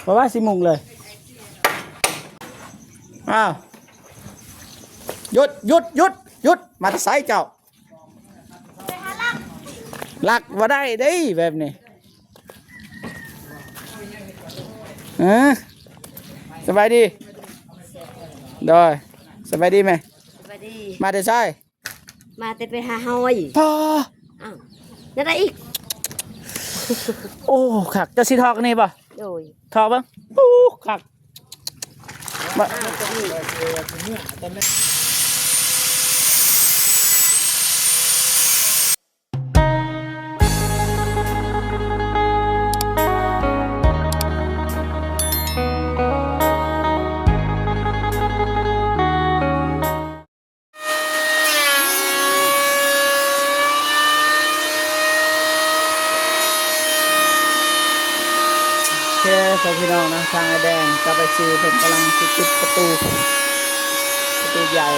ບໍ່ວ່າຊິມຸງເລີຍ. ອ້າວ ຢຸດ ຢຸດ ຢຸດ ຢຸດ ມາແຕ່ໃສເຈົ້າ? ລັກບໍ່ໄດ້ເດ້ແບບນີ້. ເອີ ສະບາຍດີ. ໂດຍ ສະບາຍດີແມ່. ສະບາຍດີ. ມາແຕ່ໃສ? ມາແຕ່ໄປຫາຫອຍ. ປ້າ ອ້າວ ແນວໃດອີກ? ໂອ້ ຄັກ. ເຈົ້າຊິຖອກອັນນີ້ບໍ່? ໂດຍ. ຖອກເບິ່ງ. ໂອ້ ຄັກ. ມາ ໂອເຄ ພໍ່ພີ່ນ້ອງນະ ທາງອ້າຍແດງກັບອ້າຍຊີເພິ່ນກຳລັງຊິປິດປະຕູ ປະຕູໃຫຍ່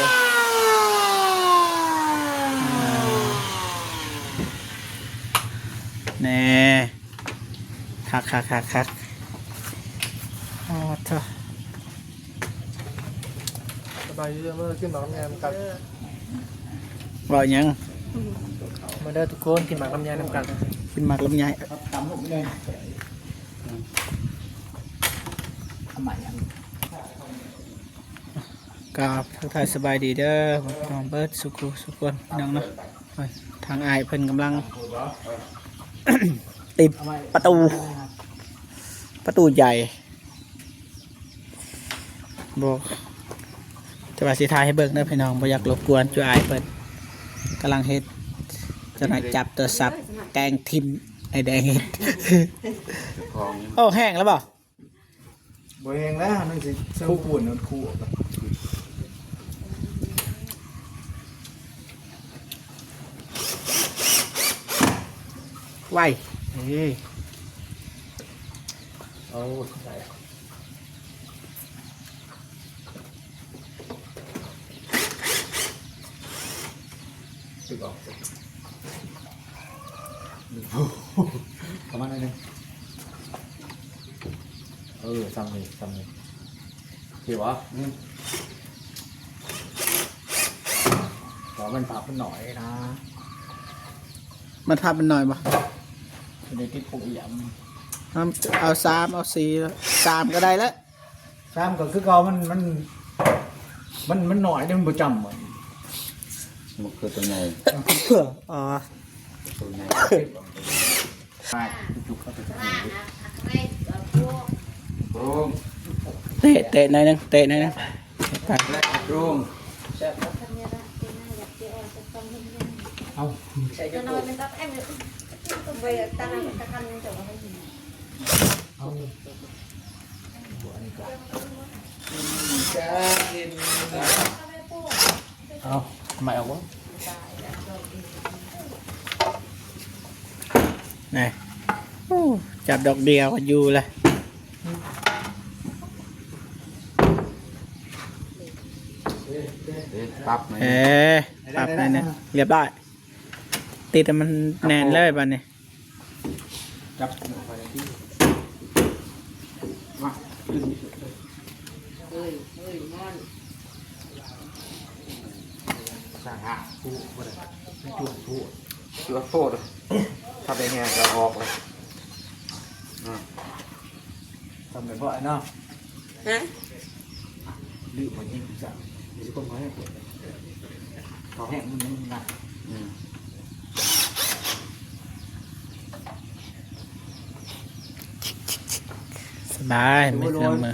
ແນ່ ຄັກໆໆໆ ໂອ້ໂທ. ສະບາຍດີເດີ ມາກິນໝາກລຳໄຍນຳກັນ. ເວົ້າຫຍັງ? ມາເດີທຸກຄົນ ກິນໝາກລຳໄຍນຳກັນ. ກິນໝາກລຳໄຍ. ກາບທັກທາຍສະບາຍດີເດີ ພີ່ນ້ອງເບິດສູ່ຜູ້ສູ່ຄົນ ພີ່ນ້ອງເນາະ. ທາງອ້າຍເພິ່ນກຳລັງຕິດປະຕູ ປະຕູໃຫຍ່. ບໍ່ ແຕ່ວ່າຊິຖ່າຍໃຫ້ເບິ່ງເດີພີ່ນ້ອງ ບໍ່ຢາກລົບກວນຈຸອ້າຍເພິ່ນກຳລັງເຮັດ. ເຈົ້ານາຍຈັບໂທລະສັບແກງຖິ້ມ ອ້າຍແດງເຮັດ. ໂອ້ ແຫ້ງແລ້ວບໍ່? ບໍ່ແຫ້ງແລ້ວ ມັນຊິເຊີງປູນ ມັນຄູອອກ. ໄວ ເອີ ໂອ້ ໄດ້. ຕຶກອອກ ປະມານໜ້ອຍໜຶ່ງ. ເອີ ຊ່ຳນີ້ ຊ່ຳນີ້ ໂອເຄບໍ່? ອືມ ແຕ່ວ່າມັນພາບມັນໜ້ອຍນະ. ມັນພາບມັນໜ້ອຍບໍ່? ມັນໄດ້ຕິດໂປຣອຽມ. ເອົາ ເອົາສາມ ເອົາສີ່ ສາມກໍໄດ້ແລ້ວ. ສາມກໍຄືເກົ່າ ມັນ ມັນ ມັນ ມັນໜ້ອຍເດ້ ມັນບໍ່ຈຳ. ມັນຄືຕົວໃຫຍ່ ອໍ ຕົວໃຫຍ່ ເຕະ ເຕະໜ້ອຍໜຶ່ງ ເຕະໜ້ອຍໜຶ່ງ ເອົາ ເອົາ ເອົາ ໄມ້ອອກບໍ່? ນີ້ ໂອ້ ຈັບດອກດຽວກໍຢູ່ລະ. ເອີ ປັບໜ້ອຍໜຶ່ງ ເອີ ປັບໜ້ອຍໜຶ່ງ ຮຽບຮ້ອຍ. ຕິດໃຫ້ມັນແໜ້ນເລີຍບາດນີ້. ຈັບຫົວໄປທີ່ ມາ ເອີຍ ເອີຍ ມາ ສ້າງຫາຜູ້ບໍ່ໄດ້ ຈວດໂພດ ຈວດໂພດ. ຖ້າໄດ້ແຮງກໍອອກເລີຍ. ອ່າ ທຳໄດ້ບໍ່ອ້າຍເນາະ? ຮະ? ລືມໄປເຮັດຈັກ ມີຄົນເຂົາແຮງ ເຂົາແຮງມັນ ມັນໜັກ. ອືມ ສະບາຍ ແມ່ນເສຍມື.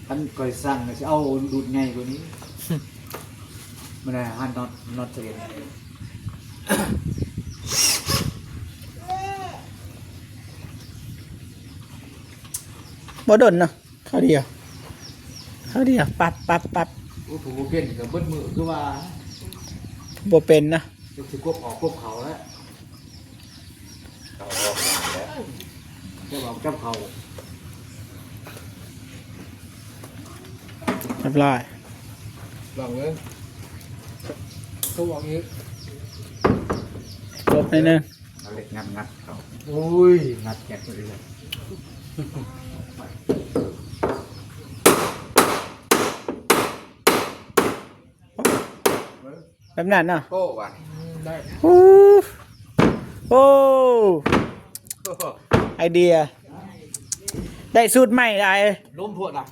ຄັນຂ້ອຍສັ່ງກໍຊິເອົາດຸນໃຫຍ່ກວ່ານີ້. ມັນໃຫ້ຫານອດ ນອດເຊນ ບໍ່ດົນເນາະ ຄາວດຽວ ຄາວດຽວ ປັບ ປັບ ປັບ. ໂອ້ ຜູ້ບໍ່ເປັນກໍເບິດມື້ຄືວ່າ ຜູ້ບໍ່ເປັນນະ ຊິກົບອອກກົບເຂົ້າແລ້ວ. ເຂົ້າອອກແລ້ວ ຈັບເອົາ ຈັບເຂົ້າ ຮຽບຮ້ອຍ. ລອງເບິ່ງ ຕົວອອກອີກ. ກົບໜ້ອຍໜຶ່ງ ເອົາເຫຼັກງັດໆເຂົ້າ. ໂອ້ຍ ງັດແກັດເລີຍ. ແບບນັ້ນເນາະ. ໂອ້ ວ່າ ໂອ້ ໂອ້ ໄອເດຍ ໄດ້ສູດໃໝ່ຫຼາຍ. ລົມໂພດລະ.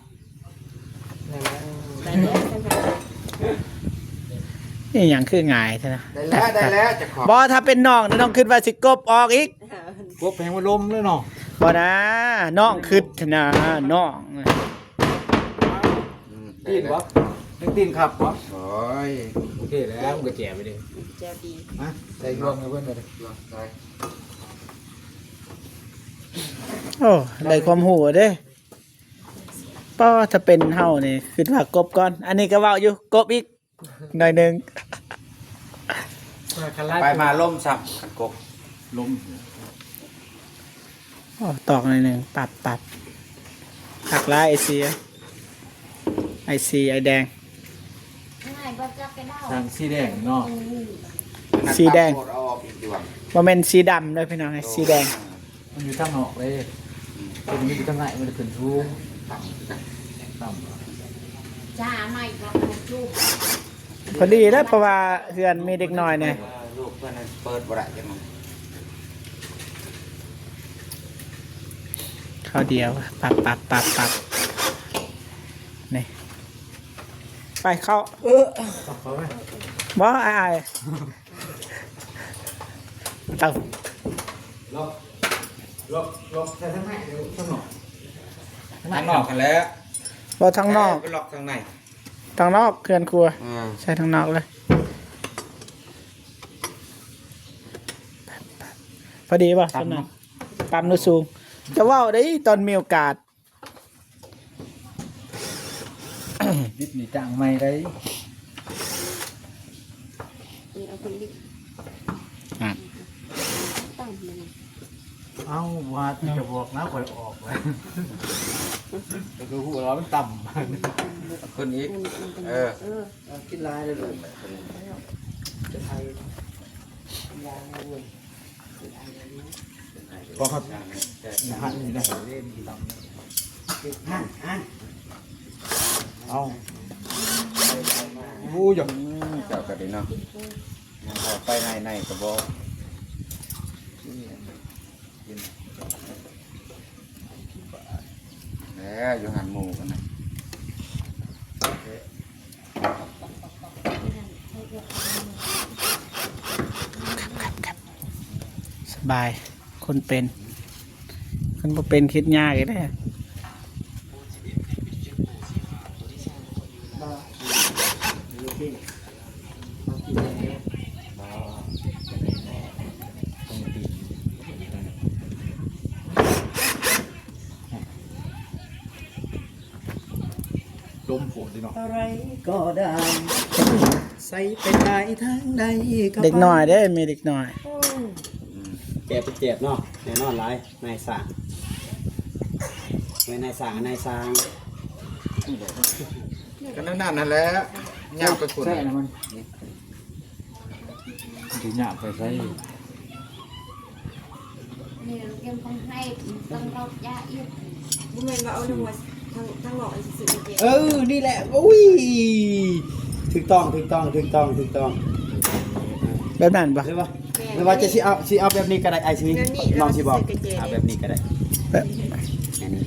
ອີ່ຫຍັງຄືງ່າຍແທ້ນະ? ໄດ້ແລ້ວ ໄດ້ແລ້ວ ຈະຂໍ. ບໍ່ ຖ້າເປັນນ້ອງນະ ນ້ອງຄິດວ່າຊິກົບອອກອີກ. ກົບແຮງວ່າລົມເລີຍເນາະ. ບໍ່ນາ ນ້ອງຄິດນະ ນ້ອງ. ອືມ ຕີນບໍ່? ຍັງຕີນຂັບບໍ່? ໂອ້ຍ ໂອເຄແລ້ວ ມັນກໍແຈວໄປເດ້. ແຈວດີ. ຮະ? ໃສ່ລວມໃຫ້ເພິ່ນເລີຍ. ໂອ້ ໄດ້ຄວາມຮູ້ເດ້. ປ້າ ຖ້າເປັນເຮົານີ້ຄິດວ່າກົບກ່ອນ. ອັນນີ້ກໍເວົ້າຢູ່ ກົບອີກໜ້ອຍໜຶ່ງ. ໄປມາລົມຊ້ຳ ຄັນກົບລົມ. ໂອ້ ຕອກໜ້ອຍໜຶ່ງ ປັບ ປັບ ຄັກຫຼາຍ ໄອຊີ ໄອຊີ ໄອແດງ. ສ້າງສີແດງເນາະ. ສີແດງ ບໍ່ແມ່ນສີດຳເດີພີ່ນ້ອງ ສີແດງ. ມັນຢູ່ທາງນອກເດ້. ຕົວນີ້ຢູ່ທາງໃນ ມັນຈະຂຶ້ນສູງ ຕ່ຳ ຕ່ຳ. ຈ້າ ໃໝ່ກໍຄື ພໍດີແລ້ວ ເພາະວ່າເຮືອນມີເດັກນ້ອຍແດ່. ເອີ ລູກເພິ່ນນັ້ນເປີດບໍ່ໄດ້ຈັກໜ່ອຍ. ຄາວດຽວ ປັບ ປັບ ປັບ ປັບ ນີ້ ໄປເຂົ້າ. ເອີ ເຂົ້າໄປ. ບໍ່ ອ້າຍ ເອົາ ລັອກ ລັອກ ລັອກໃສ່ທາງໃນ ທາງນອກ ທາງນອກຫັ້ນແຫຼະ. ບໍ່ ທາງນອກ ເອີ ໄປລັອກທາງໃນ. ທາງນອກເຮືອນຄົວ. ອືມ ໃສ່ທາງນອກເລີຍ. ພໍດີບໍ່? ຕ່ຳເນາະ ຕ່ຳຫຼືສູງ? ຈະເວົ້າໄດ້ຕອນມີໂອກາດ. ບິດນີ້ຈ້າງໃໝ່ໄດ້. ນີ້ເອົາຂຶ້ນອີກ. ອ່ະ ຕ່ຳແມ່ນ. ເອົ້າ ວ່າຈະບອກນະ ຂ້ອຍອອກແລ້ວ ກໍຄືຮູ້ແລ້ວວ່າມັນຕ່ຳ. ຂຶ້ນອີກ. ເອີ ເອີ ກິນຫຼາຍເລີຍ ເອີ ເປັນໄອ ຢາງເວີຍ ເປັນໄອເລີຍ. ບໍ່ຄັບ ຫັນນີ້ນະ ເອົາ ໂອ້ຍ ອືມ ເຈົ້າກໍດີເນາະ. ຍັງເຂົ້າໄປໃນ ໃນກະບອກ ແລ້ວຢູ່ຫັ້ນໝູ່ກັນນະ. ສະບາຍ ຄົນເປັນ ຄັນບໍ່ເປັນຄິດຍາກອີກເດ້. ລົມໂພດເດເນາະ. ອະໄລກໍໄດ້ ໃສ່ໄປຂາຍທາງໃດກໍໄປ. ເດັກນ້ອຍເດ້ ມີເດັກນ້ອຍ. ໂອ້ ແຈກເປັນແຈກເນາະ ແນ່ນອນຫຼາຍ. ນາຍສ້າງ ແມ່ນນາຍສ້າງ ນາຍສ້າງ ກໍນັ້ນນັ້ນແຫຼະ ຍ່າງໄປພຸ້ນ. ໃສ່ລະມັນ ຊິຍ່າງໄປໃສ? ນີ້ເກມຂອງໃຫ້ ຕ້ອງລອກຢາອີກ. ບໍ່ແມ່ນວ່າເອົານ້ຳມັນທາງ ທາງນອກອັນຊື່ໆ. ເອີ ນີ້ແຫຼະ ໂອ້ຍ ຖືກຕ້ອງ ຖືກຕ້ອງ ຖືກຕ້ອງ ຖືກຕ້ອງ. ແບບນັ້ນບໍ່? ຫຼືວ່າ ແມ່ນ ຫຼືວ່າຈະຊິເອົາ ຊິເອົາແບບນີ້ກໍໄດ້ ອ້າຍຊິ ແບບນີ້ ນ້ອງຊິບອກ ເອົາແບບນີ້ກໍໄດ້ ແບບ ອັນນີ້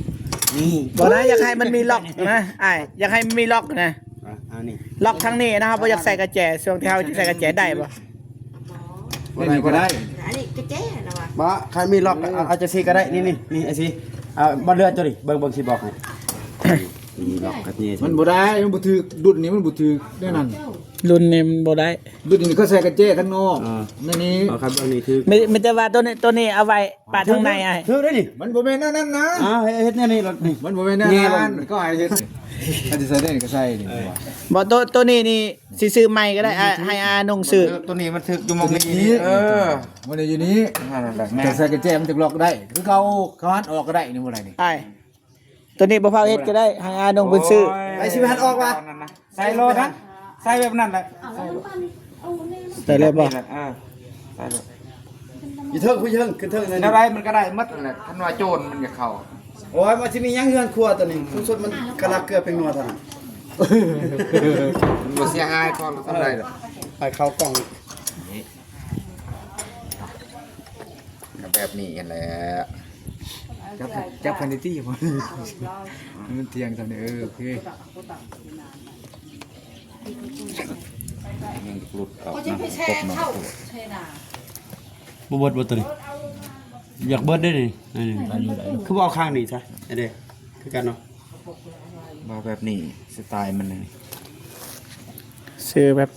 ນີ້ ບໍ່ນະ ຢາກໃຫ້ມັນມີລັອກນະ ອ້າຍ ຢາກໃຫ້ມັນມີລັອກນະ. ອ່ະ ເອົານີ້ ລັອກທາງນີ້ນະ ເຮົາບໍ່ຢາກໃສ່ກະແຈ ຊ່ວງທີ່ເຮົາຈະໃສ່ກະແຈໄດ້ບໍ່? ບໍ່ໄດ້ ບໍ່ໄດ້ ອັນນີ້ກະແຈນະວ່າ ບໍ່ ຄັນມີລັອກ ເອີ ເອົາ ເອົາຈັ່ງຊີ້ກໍໄດ້ ນີ້ ນີ້ ນີ້ ຈັ່ງຊີ້ ເອົາ ບໍ່ເລືອກຕົວນີ້ ເບິ່ງ ເບິ່ງຊິບອກໃຫ້ ມີລັອກກະແຈ ມັນບໍ່ໄດ້ ມັນບໍ່ຖືກ ລຸ້ນນີ້ມັນບໍ່ຖືກແນວນັ້ນ. ລຸ້ນນີ້ມັນບໍ່ໄດ້ ລຸ້ນນີ້ເຂົາໃສ່ກະແຈທາງນອກ. ເອີ ໃນນີ້ ເອົາຄັນເບິ່ງນີ້ຖືກ ມີ ມີແຕ່ວ່າໂຕນີ້ ໂຕນີ້ເອົາໄວ້ປະທາງໃນອ້າຍ ຖືກໄດ້ນີ້ ມັນບໍ່ແມ່ນແນວນັ້ນນະ. ອ່າ ເຮັດ ເຮັດແນວນີ້ໂລດນີ້ ມັນບໍ່ແມ່ນແນວນັ້ນ ກໍໃຫ້ເຮັດ ຄັນຊິໃສ່ໄດ້ກໍໃສ່ນີ້. ບໍ່ ໂຕ ໂຕນີ້ນີ້ຊິຊື້ໃໝ່ກໍໄດ້ ໃຫ້ອານຸ່ງຊື້. ໂຕນີ້ມັນຖືກຢູ່ໝ່ອງນີ້ ເອີ ມັນຢູ່ນີ້ ນັ້ນແຫຼະ ແມ່ນ ແຕ່ໃສ່ກະແຈມັນຈະລັອກໄດ້ ຄືເຂົາ ເຂົາຫັນອອກກໍໄດ້ນີ້ ບໍ່ໄດ້ນີ້ ອ້າຍ. ຕົວນີ້ບໍ່ພາວເຮັດກໍໄດ້ ໃຫ້ອານົງເພິ່ນຊື້. ໂອ້ຍ ໃຜຊິມາຫັນອອກວະ? ໃສ່ໂລດນະ ໃສ່ແບບນັ້ນແຫຼະ. ເອົາແລ້ວມັນປັ່ນ ເອົາແນ່ ໃສ່ເລີຍບໍ່? ເອີ ໃສ່ໂລດ. ຢູ່ເທິງ ຜູ້ເທິງ ຂຶ້ນເທິງນັ້ນ ແນວໃດມັນກໍໄດ້ໝົດນັ້ນແຫຼະ ຄັນວ່າໂຈນມັນຢາກເຂົ້າ. ໂອ້ຍ ມັນຊິມີຫຍັງເຮືອນຄົວຕົວນີ້ ສຸດໆ ມັນກະລາເກືອເປັນນົວເທົ່ານັ້ນ ມັນບໍ່ເສຍຫາຍພໍເທົ່າໃດດອກ. ໃຫ້ເຂົ້າກ່ອງ ນີ້ ກໍແບບນີ້ຫັ້ນແຫຼະ ຈັບ ຈັບໄປໃນທີ່ ມັນທ່ຽງສ່ຳນີ້ ເອີ ໂອເຄ ຍັງຫຼຸດອອກນະ ບໍ່ເບິດບໍ່ຕົວນີ້ ຢາກເບິດເດ້ນີ້ ນີ້ ຄືບໍ່ເອົາຂ້າງນີ້ຊະ ເດ້ ຄືກັນເນາະ ວ່າແບບນີ້ ສະໄຕລ໌ມັນນີ້ ຊື້ແບບ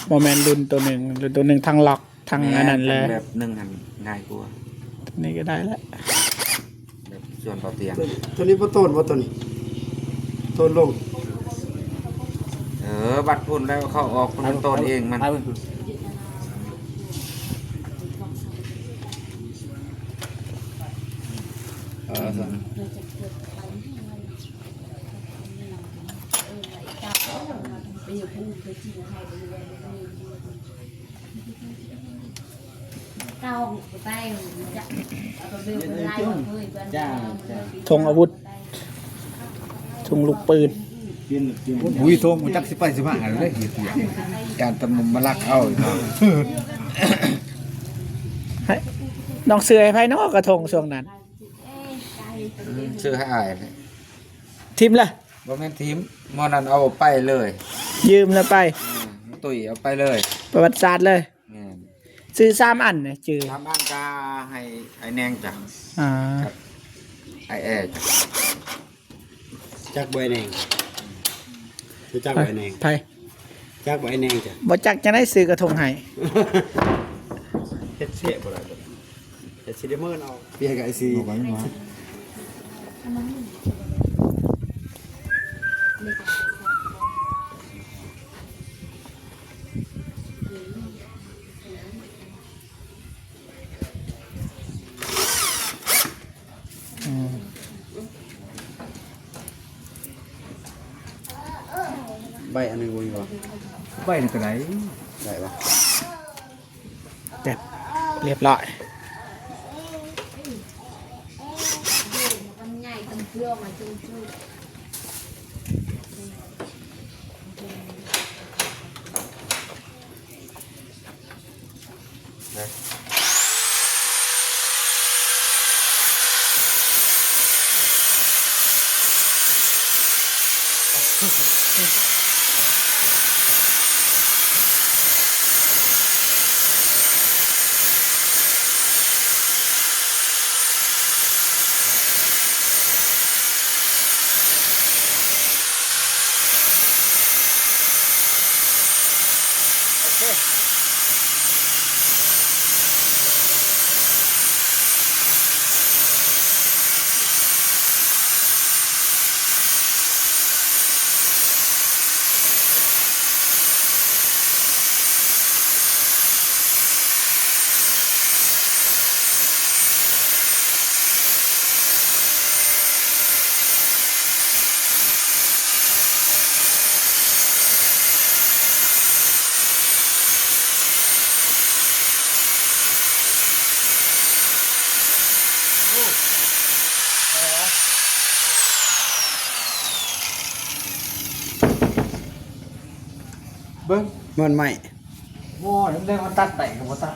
ບໍ່ແມ່ນລຸ້ນຕົວໜຶ່ງ ລຸ້ນຕົວໜຶ່ງທັງລັອກ ທັງອັນນັ້ນແຫຼະ ແບບໜຶ່ງຫັ້ນງ່າຍກວ່າ ນີ້ກໍໄດ້ແລ້ວ ແບບສ່ວນຕໍ່ຕຽງ ຕົວນີ້ບໍ່ໂຕນບໍ່ ຕົວນີ້ໂຕນລົງ ເອີ ບັດພຸ້ນແລ້ວເຂົ້າອອກມັນໂຕນເອງມັນ ເອີ ຖົງອາວຸດ ຖົງລູກປືນ ອຸ້ຍ ຖົງ ຈັກຊິໄປຊິມາອັນໃດ ຢ້ານຕຳຫຼວດມາລັກເອົາອີກເນາະ ນ້ອງຊື້ໃຫ້ໃຜເນາະ ກະທົງຊ່ວງນັ້ນ ອືມ ຊື້ໃຫ້ອ້າຍແຫຼະ ຖິ້ມລະ ບໍ່ແມ່ນຖິ້ມ ໝໍນັ້ນເອົາໄປເລີຍ ຢືມລະໄປ ອືມ ຕຸ້ຍເອົາໄປເລີຍ ປະຫວັດສາດເລີຍ ແມ່ນ ຊື້ສາມອັນນະ ຈື່ ສາມອັນກະໃຫ້ອ້າຍແນງຈ້ະ ອ່າ ກັບອ້າຍແອຈ້ະ ຈັກບໍ່ອ້າຍແນງ ຮູ້ຈັກບໍ່ອ້າຍແນງ ໃຜ ຈັກບໍ່ອ້າຍແນງຈ້ະ ບໍ່ຈັກຈັ່ງໃດ ຊື້ກະທົງໃຫ້ ເຮັດເສຍບໍ່ໄດ້ ເຮັດຊິໄດ້ເມີນອອກ ເປຍກະໄອຊີ ອືມ ໃບອັນໜຶ່ງບໍ່ມີບໍ່? ໃບນັ້ນກໍໄດ້ ໄດ້ບໍ່? ແບບຮຽບຮ້ອຍ. ໂອເຄ. ເບິ່ງ ມັນໄໝ້ ບໍ່ ແລ້ວມາຕັດໄດ້ກໍບໍ່ຕັດ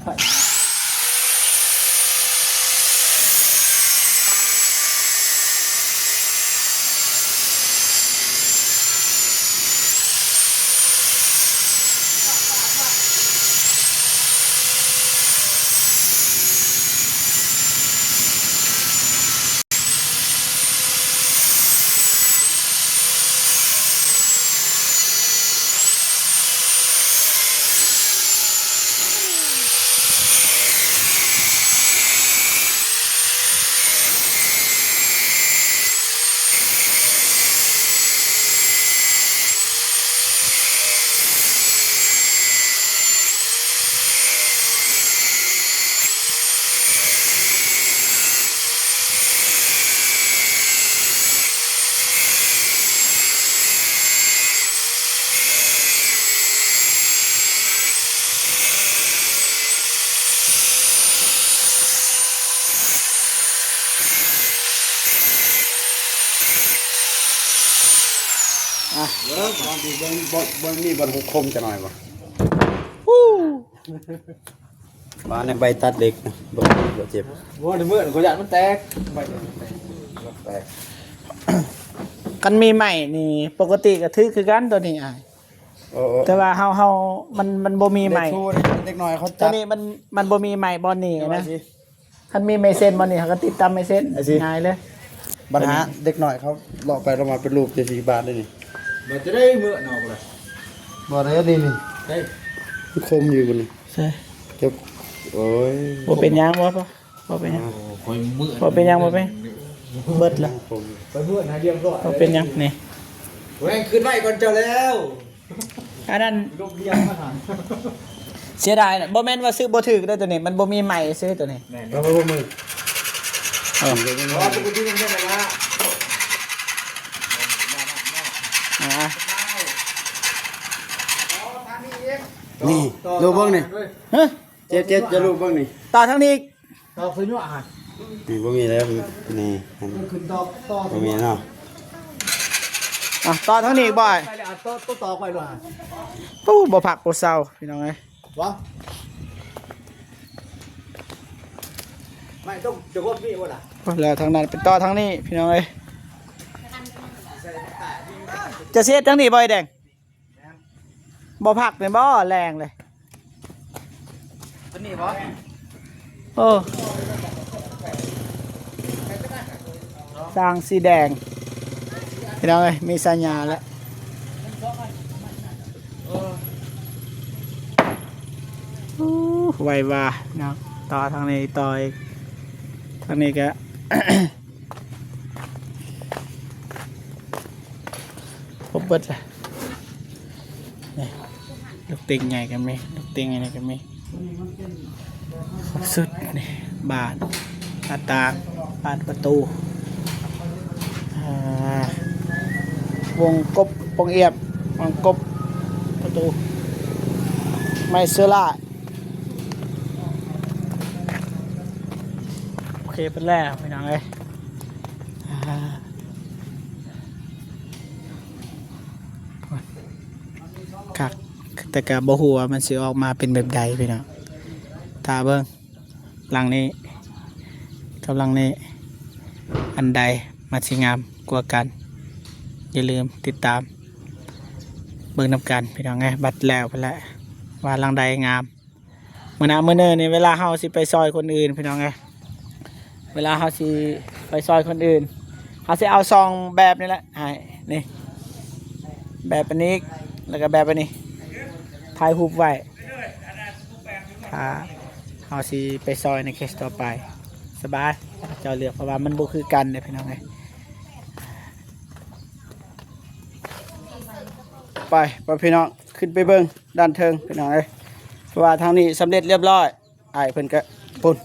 ເອົ້າ. ອ່ະ ເບິ່ງ ເບິ່ງ ເບິ່ງ ເບິ່ງ ມີບ່ອນຫົກຄົມຈັກໜ່ອຍບໍ່? ຮູ້ ມາໃນໃບຕັດເຫຼັກນະ ບໍ່ ບໍ່ເຈັບ. ບໍ່ໄດ້ເໝິດ ຂ້ອຍຢ້ານມັນແຕກ ໃບແຕກ ແຕກ. ຄັນມີໄມ້ນີ້ ປົກກະຕິກໍຖືກຄືກັນໂຕນີ້ອ້າຍ. ເອີ ເອີ ແຕ່ວ່າເຮົາ ເຮົາ ມັນ ມັນບໍ່ມີໄມ້ ເດັກນ້ອຍເຂົາ ໂຕນີ້ມັນ ມັນບໍ່ມີໄມ້ບ່ອນນີ້ນະ. ຄັນມີໄມ້ເສັ້ນບ່ອນນີ້ ເຮົາກໍຕິດຕາມໄມ້ເສັ້ນ ງ່າຍເລີຍ. ບັນຫາເດັກນ້ອຍເຂົາເລາະໄປເລາະມາເປັນຮູບຈັກສິບາດເດ້ນີ້. ບໍ່ຈະໄດ້ເໝິດນອກລະ ບໍ່ໄດ້ ນີ້ ນີ້ ເອີຍ ມັນຄົມຢູ່ບໍ່ນີ້ ໃສ່ ເຈັບ. ໂອ້ຍ ບໍ່ເປັນຫຍັງ ບໍ່ ບໍ່ເປັນຫຍັງ ໂອ້ ຂ້ອຍເໝືອນ ບໍ່ເປັນຫຍັງ ບໍ່ເປັນ ເບິດລະ ຂ້ອຍເໝືອນໃຫ້ລຽບຮ້ອຍ ບໍ່ເປັນຫຍັງ. ນີ້ ແຫວງຄືນໄວ້ກ່ອນເຈົ້າແລ້ວ. ອັນນັ້ນ ເສຍດາຍນະ ບໍ່ແມ່ນວ່າຊື້ບໍ່ຖືກເດ້ໂຕນີ້ ມັນບໍ່ມີໄມ້ຊື້ໂຕນີ້. ແມ່ນ ເອົາ ເອົາ ເອົາ ເອົາ ເອົາ ເອົາ ອ່າ ນີ້ ລູກເບິ່ງນີ້ ຮະ ເຈັດ ເຈັດ ຈະລູກເບິ່ງນີ້ ຕໍ່ທາງນີ້ອີກ. ຕໍ່ຄືຍົວະຫັ້ນ ນີ້ບໍ່ມີແລ້ວ ນີ້ ມັນຂຶ້ນຕໍ່ ຕໍ່ ບໍ່ມີເນາະ. ອ່ະ ຕໍ່ທາງນີ້ອີກບໍ່ອ້າຍ? ໄປແລ້ວ ຕໍ່ ຕໍ່ ຕໍ່ໄປໂລດຫັ້ນ. ໂອ້ ບໍ່ພັກບໍ່ເຊົາພີ່ນ້ອງເອີຍ. ບໍ່ ໄມ້ຕົກຈະກົດມີບໍ່ລະ? ແລ້ວທາງນັ້ນໄປຕໍ່ທາງນີ້ພີ່ນ້ອງເອີຍ. ຈະເຮັດທາງນີ້ບໍ່ອ້າຍແດງ? ບໍ່ພັກແມ່ນບໍ່ ແລງເລີຍ ຕົວນີ້ບໍ່? ໂອ້ ຊ່າງສີແດງ ພີ່ນ້ອງເອີຍ ມີສາຍຍາແລ້ວ. ໂອ້ ໄວວ່າເນາະ ຕໍ່ທາງນີ້ ຕໍ່ອີກ ທາງນີ້ກະ ຄົບເບິດລະ. ນີ້ ລູກຕິ່ງໃຫຍ່ກໍມີ ລູກຕິ່ງອັນນີ້ກໍມີ ຄົບຊຸດ. ນີ້ ບານ ໜ້າຕ່າງ ບານປະຕູ ອ່າ ວົງກົບ ປ່ອງອຽບ ວົງກົບ ປະຕູ ໄມ້ເສືອລາຍ. ໂອເຄ ເບິດແລ້ວພີ່ນ້ອງເອີຍ. ອ່າ ຄັກ ແຕ່ກະບໍ່ຮູ້ວ່າມັນຊິອອກມາເປັນແບບໃດພີ່ນ້ອງ. ຖ້າເບິ່ງຫຼັງນີ້ກັບຫຼັງນີ້ ອັນໃດມັນຊິງາມກວ່າກັນ? ຢ່າລືມຕິດຕາມເບິ່ງນຳກັນພີ່ນ້ອງເອີຍ. ບັດແລ້ວພຸ້ນແຫຼະ ວ່າຫຼັງໃດງາມ. ມື້ໜ້າມື້ເນີນີ້ ເວລາເຮົາຊິໄປຊ່ອຍຄົນອື່ນພີ່ນ້ອງເອີຍ ເວລາເຮົາຊິໄປຊ່ອຍຄົນອື່ນ ເຮົາຊິເອົາສອງແບບນີ້ແຫຼະໃຫ້ ນີ້ ແບບອັນນີ້ ແລ້ວກໍແບບອັນນີ້ ຖ່າຍຮູບໄວ້ ຖ້າເຮົາຊິໄປຊ່ອຍໃນເຄສຕໍ່ໄປ ສະບາຍ ເຈົ້າເລືອກ ເພາະວ່າມັນບໍ່ຄືກັນເດ້ພີ່ນ້ອງເອີຍ. ໄປ ໄປພີ່ນ້ອງ ຂຶ້ນໄປເບິ່ງດ້ານເທິງພີ່ນ້ອງເອີຍ ເພາະວ່າທາງນີ້ສຳເລັດລຽບຮ້ອຍ. ອ້າຍເພິ່ນກະພຸ້ນ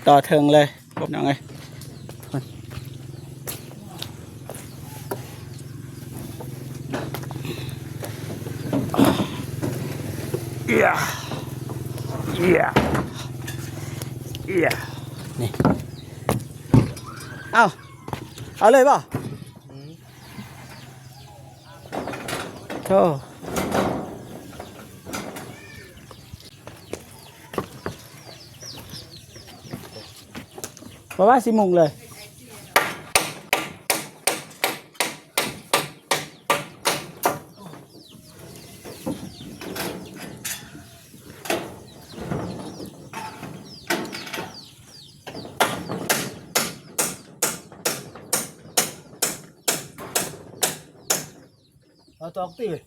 ຕໍ່ເທິງເລີຍພີ່ນ້ອງເອີຍ. ເອີຍ ເອີຍ ເອີຍ ນີ້ ເອົ້າ ເອົາເລີຍບໍ່? ໂທ້ ບໍ່ວ່າຊິມຸງເລີຍ. ເອົາຕອກຕິເວີຍ.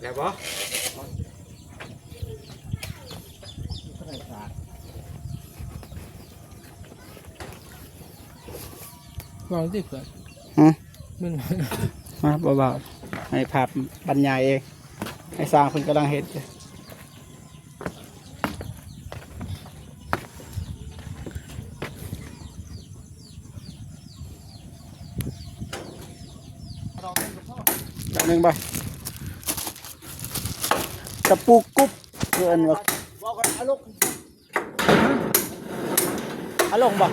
ແລ້ວບໍ່? ເວົ້າຕິເພື່ອນ. ຫຶ? ມັນ ມາ ເບົາໆ ໃຫ້ພາບບັນຍາຍເອງ ໃຫ້ຊ່າງເພິ່ນກຳລັງເຮັດ. ບໍ່ ຕະປູກຸບ ເອີ້ນວ່າ ເອົາລົງບໍ່?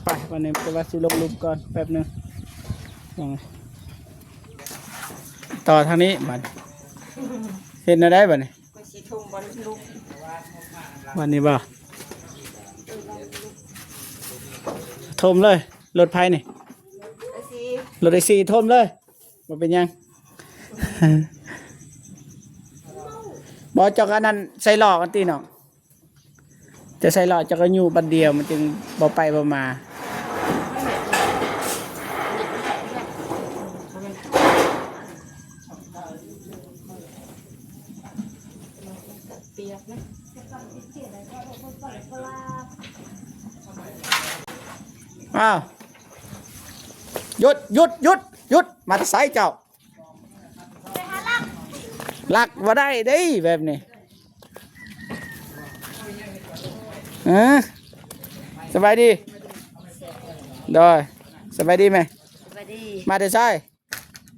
ໄປ ບັດນີ້ ແຕ່ວ່າຊິລົງຫຼຸມກ່ອນແປັບໜຶ່ງ ຕໍ່ທາງນີ້ບັດ ເຮັດແນວໃດບັດນີ້? ບັດນີ້ບໍ່? ຖົມເລີຍ ລົດໃຜນີ້? ລົດໄອຊີ ຖົມເລີຍ ບໍ່ເປັນຫຍັງ ບໍ່ ເຈົ້າກະນັ້ນໃສ່ລໍ້ກັນຕິນ້ອງ ຈະໃສ່ລໍ້ ເຈົ້າກະຍູ້ບັດດຽວ ມັນຈຶ່ງບໍ່ໄປບໍ່ມາ. ອ້າວ ຢຸດ ຢຸດ ຢຸດ ຢຸດ ມາແຕ່ໃສເຈົ້າ? ລັກບໍ່ໄດ້ເດ້ແບບນີ້. ເອີ ສະບາຍດີ ໂດຍ ສະບາຍດີແມ່ ສະບາຍດີ ມາແຕ່ໃສ?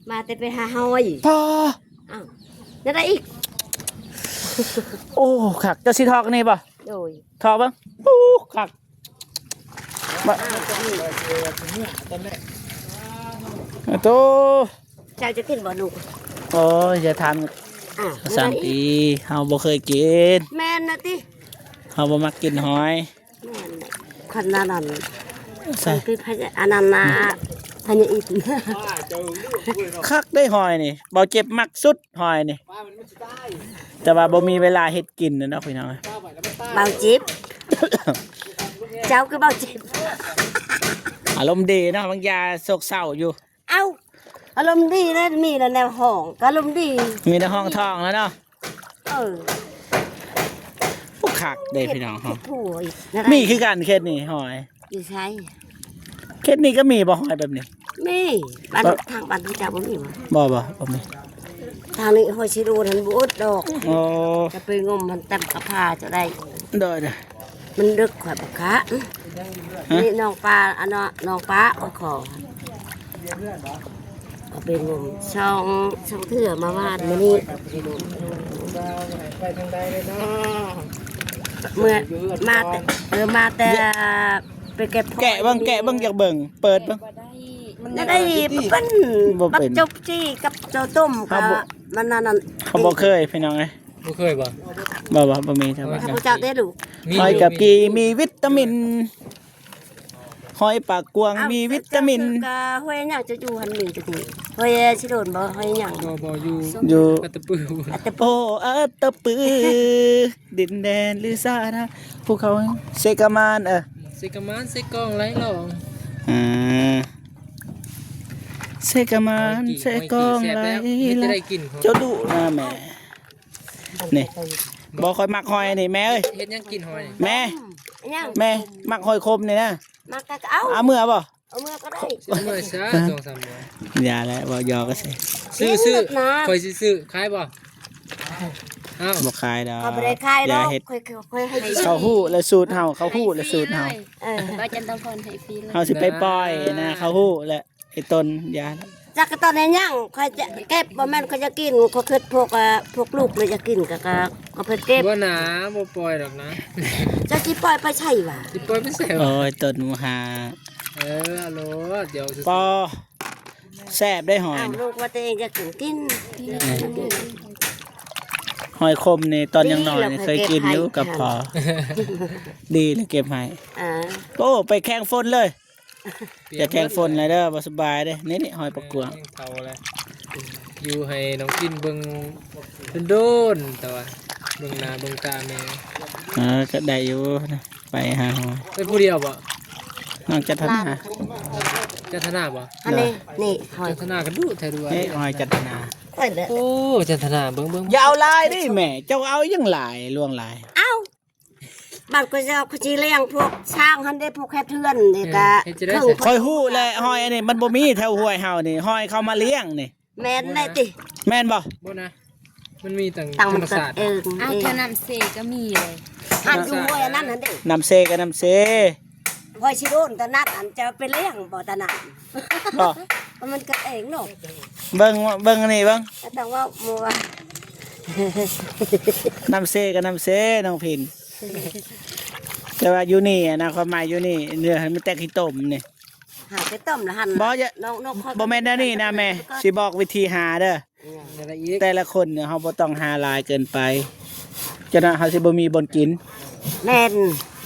ມາແຕ່ໄປຫາຫອຍ ປ້າ ອ້າວ ແນວໃດອີກ? ໂອ້ ຄັກ ເຈົ້າຊິຖອກອັນນີ້ບໍ່? ໂດຍ ຖອກເບິ່ງ ໂອ້ ຄັກ ມາ ໂຕ ເຈົ້າຈະກິນບໍ່ລູກ? ໂອ້ຍ ຢ່າຖາມ ອ່າ ສາມປີ ເຮົາບໍ່ເຄີຍກິນ ແມ່ນນະຕິ ເຮົາບໍ່ມັກກິນຫອຍ ແມ່ນແຫຼະ ຄັນນັ້ນ ໃສ່ ຄືພະຍາ ອັນນັ້ນນະ ພະຍາອິດ ຄັກເດ້ຫອຍນີ້ ເບົາເຈັບມັກສຸດຫອຍນີ້ ແຕ່ວ່າບໍ່ມີເວລາເຮັດກິນເນາະພີ່ນ້ອງ. ເບົາເຈັບ ເຈົ້າຄືເບົາເຈັບ ອາລົມດີເນາະ ບາງຢ່າໂສກເສົ້າຢູ່. ເອົ້າ ອາລົມດີແລ້ວ ມີແລ້ວແນວຮ້ອງ ກະອາລົມດີ ມີແນວຮ້ອງທ້ອງແລ້ວເນາະ. ເອີ ໂອ້ ຄັກເດ້ພີ່ນ້ອງເຮົາ ມີຄືກັນເຂດນີ້ຫອຍ ຢູ່ໃສ? ເຂດນີ້ກະມີບໍ່ຫອຍແບບນີ້? ມີ ບ້ານ ເອີ ທາງບ້ານເຈົ້າບໍ່ມີບໍ່? ບໍ່ ບໍ່ ບໍ່ມີ ທາງນີ້ຫອຍຊິໂດນຫັ້ນບໍ່ອຶດດອກ. ໂອ້ ຈະໄປງົມຫັ້ນຕຳກະພາຈະໄດ້ ໂດຍ ໂດຍ. ມັນດຶກຂ້ອຍບໍ່ຄະ ຮະ ນີ້ນ້ອງປາ ອັນເນາະ ນ້ອງປາ ໂອ້ ຂໍ ເອົາໄປງົມ ສອງ ສອງເທື່ອມາວານມື້ນີ້ ເມື່ອ ມາແຕ່ ເອີ ມາແຕ່ໄປເກັບ ແກະເບິ່ງ ແກະເບິ່ງ ຢາກເບິ່ງ ເປີດເບິ່ງ ມັນຍັງໄດ້ ເປັນ ບໍ່ເປັນ ບັກຈົກຈີ່ກັບເຈົ້າຕົ້ມ ເຮົາບໍ່ ກະ ມັນນັ້ນ ເຮົາບໍ່ເຄີຍພີ່ນ້ອງເອີຍ. ບໍ່ເຄີຍບໍ່? ບໍ່ ບໍ່ ບໍ່ມີ ຖ້າວ່າ ຂ້າພະເຈົ້າເດ້ລູກ ມີ ຫອຍກັບກີ່ມີວິຕາມິນ ຫອຍປາກກວ້າງມີວິຕາມິນ. ກະຫອຍຫຍັງເຈົ້າຢູ່ຫັ້ນມີແຕ່ນີ້ ຫອຍຊິໂດນບໍ່? ຫອຍຫຍັງ? ບໍ່ ບໍ່ ຢູ່ ຢູ່ອັດຕະປື ອັດຕະປື ໂອ້ ອັດຕະປື ດິນແດນລືຊານາ ພູເຂົາເຊກະມານ ເອີ ເຊກະມານ ເຊກອງ ໄຫຼຫຼອງ ອືມ ເຊກະມານ ຫອຍກີ່ ເຊກອງ ຫອຍກີ່ແຊບແລ້ວ ໄຫຼຫຼອງ ເຮັດຈະໄດ້ກິນ ເຈົ້າດຸນະແມ່. ນີ້ ບໍ່ ຂ້ອຍມັກຫອຍນີ້ແມ່ເອີຍ ເຮັດຫຍັງກິນຫອຍນີ້ ແມ່ ຫຍັງ ແມ່ ມັກຫອຍຂົມນີ້ນະ ມັກກະເອົາ ເອົາເມືອບໍ່? ເອົາເມືອກະໄດ້ ເອົາເມືອຊະ ສອງສາມໜ່ວຍ ຢ່າແຫຼະ ເວົ້າຢອກກະຊິ ຊື້ ຊື້ ຂ້ອຍຊິຊື້ ຂາຍບໍ່? ເອົ້າ ບໍ່ຂາຍດອກ ເຂົາບໍ່ໄດ້ຂາຍດອກ ຢ່າເຮັດ ຂ້ອຍ ຂ້ອຍໃຫ້ ເຂົາຮູ້ແລ້ວສູດເຮົາ ເຂົາຮູ້ແລ້ວສູດເຮົາ ເອີ ວ່າຈັນຕະພອນໃຫ້ຟຣີເລີຍ ເຮົາຊິໄປປ່ອຍນະ ເຂົາຮູ້ແລ້ວ. ໄອ້ຕົນ ຢ່າ ຈັກກະຕອນເຮັດຫຍັງ ຂ້ອຍຈະເກັບ ບໍ່ແມ່ນຂ້ອຍຈະກິນ ຂ້ອຍຄິດພວກ ອາ ພວກລູກລະຢາກກິນ ກະ ກະ ກະໄປເກັບ ບໍ່ນາ ບໍ່ປ່ອຍດອກນາ ເຈົ້າຊິປ່ອຍໄປໃສຫວາ? ຊິປ່ອຍໄປໃສຫວາ? ໂອ້ຍ ຕົ້ນໝູຫາ ເອີ ເອົາໂລດ ດຽວ ປໍ ແຊບໄດ໋ຫອຍ ອ້າວ ລູກວ່າຕົວເອງຢາກກິນ ກິນ ຫອຍຂົມນີ້ ຕອນຍັງນ້ອຍນີ້ ດີແລ້ວ ເຄີຍກິນຢູ່ກັບພໍ່ ດີແລ້ວເກັບໃຫ້ ອາ ໂອ້ ໄປແຂ່ງຝົນເລີຍ. ຢ່າແຂ່ງຝົນຫຼາຍເດີ ບໍ່ສະບາຍເດ້ ນີ້ ນີ້ ຫອຍປາກກວ້າງ ເຖົ້າແລ້ວ ຢູ່ໃຫ້ນ້ອງກິນເບິ່ງດົນໆ ແຕ່ວ່າເບິ່ງໜ້າເບິ່ງຕາແມ່ ເອີ ກະໄດ້ຢູ່ ໄປຫາ ໄປຜູ້ດຽວບໍ່? ນ້ອງຈັນທະນາ ຈັນທະນາບໍ່? ອັນນີ້ ນີ້ ຫອຍ ຈັນທະນາກະດຸແທ້ດ້ວຍ ນີ້ ຫອຍຈັນທະນາ ນັ້ນແຫຼະ ໂອ້ ຈັນທະນາ ເບິ່ງ ເບິ່ງ ຢ່າເອົາຫຼາຍເດ້ແມ່ ເຈົ້າເອົາຫຍັງຫຼາຍ ຫຼວງຫຼາຍ ເອົ້າ ບາດກໍຈະ ກໍຊິລ້ຽງພວກຊ້າງຫັ້ນເດ້ ພວກເຮັດເຮືອນນີ້ ເອີ ກະ ເຮັດຈັ່ງໃດ ຂ້ອຍຮູ້ແຫຼະ ຫອຍອັນນີ້ມັນບໍ່ມີແຖວຫ້ວຍເຮົານີ້ ຫອຍເຂົາມາລ້ຽງນີ້ ແມ່ນແຫຼະຕິ ແມ່ນບໍ່? ບໍ່ນະ ມັນມີຕັ້ງ ຕັ້ງ ທຳມະຊາດ ເອີ ເອົ້າ ແຖວນ້ຳເຊກໍມີເລີຍ ຫັ້ນຢູ່ຫ້ວຍອັນນັ້ນຫັ້ນເດ້ ນ້ຳເຊກໍນ້ຳເຊ ຫ້ວຍຊິໂດນຕະນັດ ອັນຈະໄປລ້ຽງບໍ່ຕະນັດ ບໍ່ ມັນກັນເອງເນາະ ເບິ່ງ ເບິ່ງອັນນີ້ເບິ່ງ ກໍຕ້ອງເວົ້າໝູ່ວ່າ ນ້ຳເຊກໍນ້ຳເຊ ນ້ອງພິນ ແຕ່ວ່າຢູ່ນີ້ນະ ຄວາມໝາຍຢູ່ນີ້ ເອີ ໃຫ້ມັນແຕກຂີ້ຕົມນີ້ ຫາໄປຕົ້ມລະຫັ້ນ ບໍ່ ບໍ່ແມ່ນແນວນີ້ນະແມ່ ຊິບອກວິທີຫາເດີ ແຕ່ລະຄົນເຮົາບໍ່ຕ້ອງຫາຫຼາຍເກີນໄປ ຈະນັ້ນເຮົາຊິບໍ່ມີບ່ອນກິນ ແມ່ນ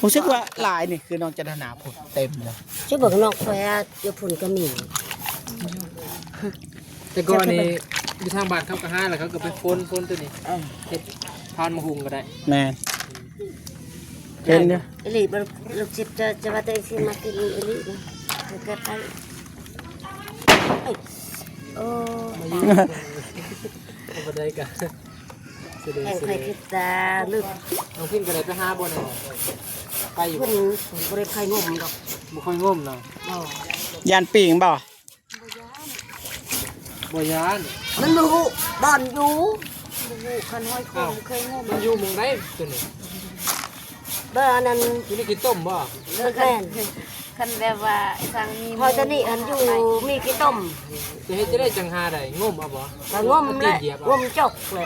ຮູ້ສຶກວ່າຫຼາຍນີ້ຄືນ້ອງຈັນທະນາພຸ້ນເຕັມເລີຍ ຊິເບິ່ງນ້ອງຂ້ອຍຢູ່ພຸ້ນກໍມີ ແຕ່ກ່ອນນີ້ຢູ່ທາງບ້ານເຂົາກໍຫາ ແລ້ວເຂົາກໍໄປຝົນ ຝົນຕົວນີ້ ເອີ ເຮັດພານໝາກຫຸ່ງກໍໄດ້ ແມ່ນ ເຫັນຢູ່ ອີ່ຫຼີບໍ່ ລູກສິດຈະ ຈະວ່າຕົວເອງຊິມາກິນອີ່ຫຼີນະ ເກັບໄປ ໂອ້ ບໍ່ໄດ້ກະ ແມ່ນຂ້ອຍຄິດແຕ່ລຶກ ນ້ອງພິນກໍໄດ້ໄປຫາບໍ່ແນ່ ໄປຢູ່ ເພິ່ນບໍ່ໄດ້ຄ່ອຍງົມດອກ ບໍ່ຄ່ອຍງົມເນາະ ບໍ່ ຢ້ານປີ້ງບໍ່? ບໍ່ຢ້ານ ມັນບໍ່ຮູ້ບ່ອນຢູ່ ບໍ່ຮູ້ ຄັນຫອຍໂຂງ ອ້າວ ບໍ່ເຄີຍງົມ ມັນຢູ່ໝ່ອງໃດຕົວນີ້? ບໍ່ ອັນນັ້ນ ຢູ່ໃນຂີ້ຕົມບໍ່? ແມ່ນ ຄັນແບບວ່າຊ່າງມີ ຫອຍຕົວນີ້ ອັນຢູ່ມີຂີ້ຕົມ ຈະເຮັດຈັ່ງໃດຈັ່ງຫາໄດ້ ງົມເອົາບໍ່? ກໍງົມແຫຼະ ງົມຈົກແຫຼະ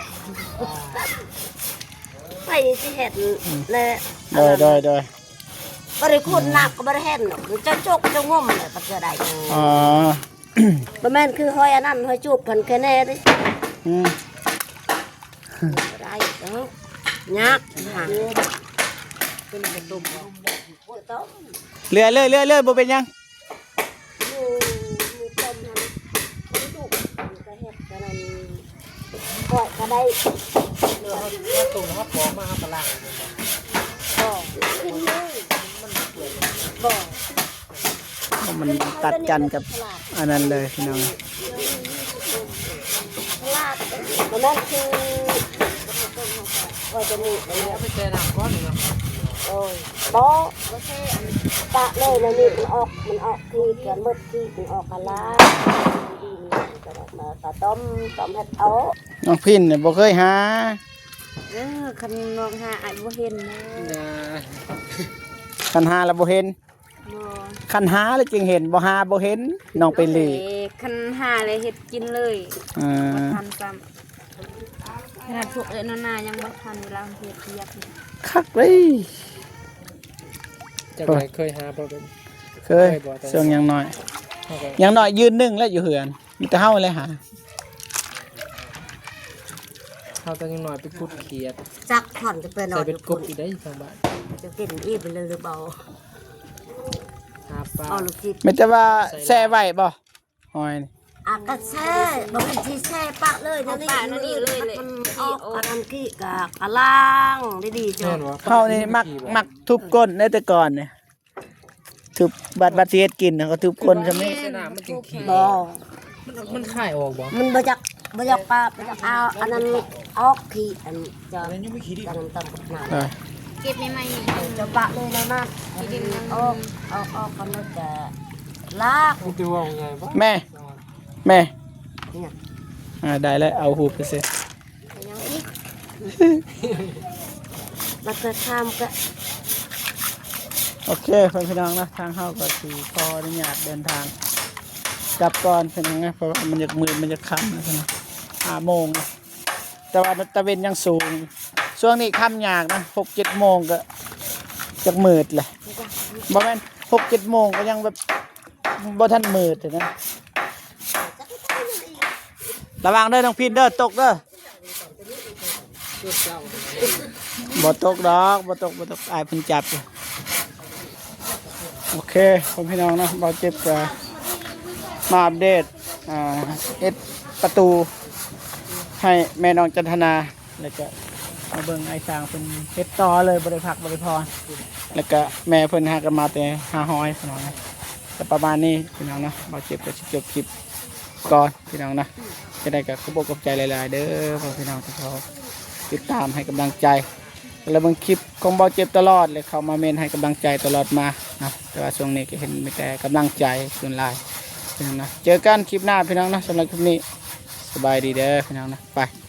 ໄປຊິເຮັດແຫຼະ ໂດຍ ໂດຍ ໂດຍ ບໍ່ໄດ້ຂຸດໜັກກໍບໍ່ໄດ້ເຫັນດອກ ເຈົ້າຈົກເຈົ້າງົມແຫຼະ ປະເທື່ອໃດ ອໍ ບໍ່ແມ່ນຄືຫອຍອັນນັ້ນ ຫອຍຈູບຫັ້ນແຄ່ແນ່ເດ້ ອືມ ບໍ່ໄດ້ດອກ ຍາກຫາ ເລືອຍ ເລືອຍ ເລືອຍ ເລືອຍ ບໍ່ເປັນຫຍັງ ຢູ່ ມີຕົ້ນຫັ້ນ ມັນດຸ ມັນກໍເຮັດອັນນັ້ນ ກໍ ກໍໄດ້ ເຮົາ ເຮົາຕົ້ມ ເຮົາປອກມາ ເຮົາກໍລ້າງ ກໍກິນເລີຍ ມັນບໍ່ເປື່ອຍ ບໍ່ ມັນຕັດກັນກັບອັນນັ້ນເລີຍພີ່ນ້ອງ ສະຫຼາດ ມັນນັ້ນຄື ວ່າຈະມີ ເອົາໄປແຊ່ນ້ຳກ່ອນເນາະ ໂອ້ຍ ບໍ່ ປະເລີຍ ແລ້ວນີ້ມັນອອກ ມັນອອກຂີດກັນໝົດ ຂີດມັນອອກກະລາ ມາປາຕົ້ມ ຕົ້ມເຮັດເອົາ ນ້ອງພິນນີ້ບໍ່ເຄີຍຫາ ເອີ ຄັນນ້ອງຫາອາດບໍ່ເຫັນນະ ຄັນຫາແລ້ວບໍ່ເຫັນ ບໍ່ ຄັນຫາແລ້ວຈຶ່ງເຫັນ ບໍ່ຫາບໍ່ເຫັນ ນ້ອງໄປຫຼີກ ເອີ ຄັນຫາແລ້ວເຮັດກິນເລີຍ ເອີ ບໍ່ທັນຊ້ຳ ຂະໜາດພວກເອື້ອຍນ້ອງນາຍັງບໍ່ທັນເວລາເຮັດວຽກ ຄັກເລີຍ ຈັກໜ້ອຍເຄີຍຫາບໍ່ເປັນ ເຄີຍ ເຄີຍບໍ່ ຊ່ວງຍັງນ້ອຍ ເຮົາກໍ ຍັງນ້ອຍຢືນໜຶ່ງແລ້ວຢູ່ເຮືອນ ມີແຕ່ເຮົາແຫຼະຫາ ເຮົາແຕ່ຍັງນ້ອຍໄປຂຸດຂຽດ ຈັກທ່ອນຈະໄປນອນ ໃສ່ເບັດກົບອີກໄດ້ທາງບ້ານ ຈະເປັນອີກເລີຍຫຼືບໍ່ ຫາປາ ເອົາລູກຈິດ ມີແຕ່ວ່າແຊ່ໄວ້ບໍ່ ຫອຍນີ້ ອາ ກະແຊ່ ບໍ່ແມ່ນຊິແຊ່ປະເລີຍ ເອົາປະນີ້ເລີຍ ມັນອອກ ອັນນັ້ນຂີ້ກະ ກະລ້າງດີໆ ເຈົ້າ ແມ່ນບໍ່ ເຮົານີ້ມັກ ມັກທຸບກົ້ນເດ້ ແຕ່ກ່ອນນີ້ ທຸບ ບັດ ບັດຊິເຮັດກິນ ເຮົາກໍທຸບກົ້ນຊະແມ່ນ ໃສ່ນ້ຳມັນຈຶ່ງຂີ້ ບໍ່ ມັນ ມັນຄາຍອອກບໍ່? ມັນບໍ່ຢາກ ບໍ່ຢາກປະ ບໍ່ຢາກເອົາອັນນັ້ນອອກ ຂີ້ອັນ ຈະ ອັນນັ້ນຕ້ອງ ອ່າ ເກັບໃໝ່ໆ ຈະປະເລີຍນະ ມາ ຂີ້ດິນ ອອກ ອອກ ອອກ ມັນຈະລາກ ມີແຕ່ວ່າໃຫຍ່ບໍ່ ແມ່ ແມ່ ອີຫຍັງ ອ່າ ໄດ້ແລ້ວ ເອົາຮູບໄປເສຍ ຍັງອີກ ບັກເກືອຂາມກະ ໂອເຄ ເພື່ອນພີ່ນ້ອງເນາະ ທາງເຮົາກໍຊິຂໍອະນຸຍາດເດີນທາງກັບກ່ອນ ເພື່ອນພີ່ນ້ອງເນາະ ເພາະວ່າມັນຢາກມືດ ມັນຢາກຄ່ຳແລ້ວ ຫ້າໂມງ ແຕ່ວ່າຕາເວັນຍັງສູງ ຊ່ວງນີ້ຄ່ຳຍາກນະ ຫົກເຈັດໂມງກໍຢາກມືດແຫຼະ ບໍ່ແມ່ນ ຫົກເຈັດໂມງກໍຍັງແບບ ບໍ່ທັນມືດເລີຍນະ ລະວັງເດີນ້ອງພິນເດີ ຕົກເດີ ບໍ່ຕົກດອກ ບໍ່ຕົກ ບໍ່ຕົກ ອ້າຍເພິ່ນຈັບຢູ່ ໂອເຄ ພໍ່ແມ່ພີ່ນ້ອງເນາະ ບ່າວເຈັບກໍມາອັບເດດ ອ່າ ເຮັດປະຕູໃຫ້ແມ່ນ້ອງຈັນທະນາ ແລ້ວກໍມາເບິ່ງອ້າຍຊ້າງເພິ່ນເຮັດຕໍ່ເລີຍ ບໍ່ໄດ້ພັກບໍ່ໄດ້ຜ່ອນ ແລ້ວກໍແມ່ເພິ່ນຫາກໍມາແຕ່ຫາຫອຍພີ່ນ້ອງເນາະ ກໍປະມານນີ້ພີ່ນ້ອງເນາະ ບ່າວເຈັບກໍຊິຈົບຄລິບກ່ອນພີ່ນ້ອງເນາະ ຈັ່ງໃດກໍຂອບອົກຂອບໃຈຫຼາຍໆເດີພໍ່ພີ່ນ້ອງທີ່ເຂົ້າຕິດຕາມໃຫ້ກຳລັງໃຈ ແລະເບິ່ງຄລິບຂອງເບົາເຈັບຕະຫຼອດ ແລະເຂົ້າມາເມັ້ນໃຫ້ກຳລັງໃຈຕະຫຼອດມາເນາະ. ແຕ່ວ່າຊ່ວງນີ້ກໍເຫັນມີແຕ່ກຳລັງໃຈສ່ວນຫຼາຍພີ່ນ້ອງເນາະ. ເຈີກັນຄລິບໜ້າພີ່ນ້ອງເນາະ. ສຳລັບຄລິບນີ້ ສະບາຍດີເດີພີ່ນ້ອງເນາະ. ໄປ